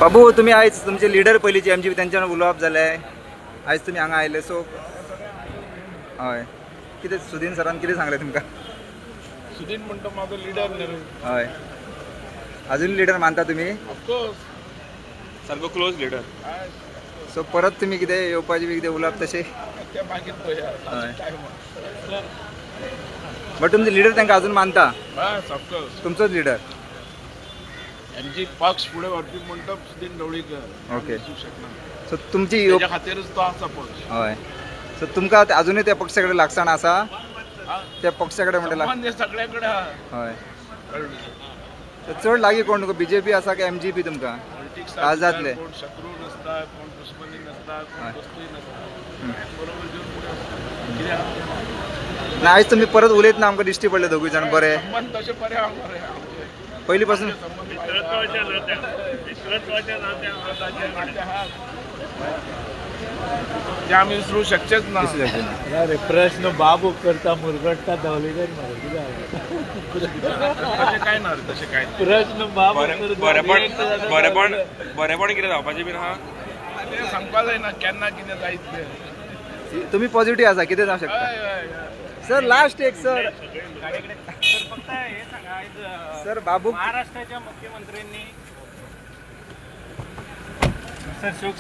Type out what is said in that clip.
बाबू तुम्ही आयज तुमचे लिडर पयलींचे एमजीपी तेंच्यान उलोवप जालें, आयज तुमी हांगा आयले. सो हय, कितें सुदीन सरान कितें सांगलें तुमकां? सुदीन म्हणटा म्हाजो लिडर न्ही. हय, अजून लिडर मानता तुमी? ऑफकोर्स, सारको क्लोज लिडर. सो परत तुमी कितें येवपाचें बी कितें उलोवप तशें? ते मागीर पळया. हय, बट तुमचे लिडर तांकां अजून मानता? बस, ऑफकोर्स. तुमचोच लिडर. एमजी पक्ष फुडें व्हरपी म्हणटा सुदीन ढवळीकर. ओके. शकना. सो तुमची तेच्या खातीरच तो आसा पक्ष. हय, सो तुमकां अजुनूय त्या पक्षा कडेन लागसाण आसा? त्या पक्षा कडेन म्हणटा संबंद सगळ्या कडेन आहा. हय, चड लागीं कोण बीजेपी आसा काय एमजीपी तुमकां? काळजांतले कोण शत्रू नसता, कोण दुश्मनी नसता, कोण दोस्ती नसता, बरोबर घेवन फुडें. ना आयज तुमी परत उलयतना आमकां दिश्टी पडले दोगूय जाण बरे. संबंद तशे बरे आहा मरे. पयलीं पासून ते आमी विसरूं शकचेच ना. अरे प्रश्न बाबू करता मुरगट्टा धवलीकर मरे कितें तशें काय ना रे, तशें काय प्रश्न बाबू. बरेपण बरेपण बरेपण कितें जावपाचें बीन आहा तें सांगपा जायना केन्ना कितें जायत तें. तुमी पॉझिटिव्ह आसा, कितें जावं शकता. सर लास्ट एक सर. फक्त हे सांगा, सर बाबू महाराष्ट्राच्या मुख्यमंत्र्यांनी सर शोक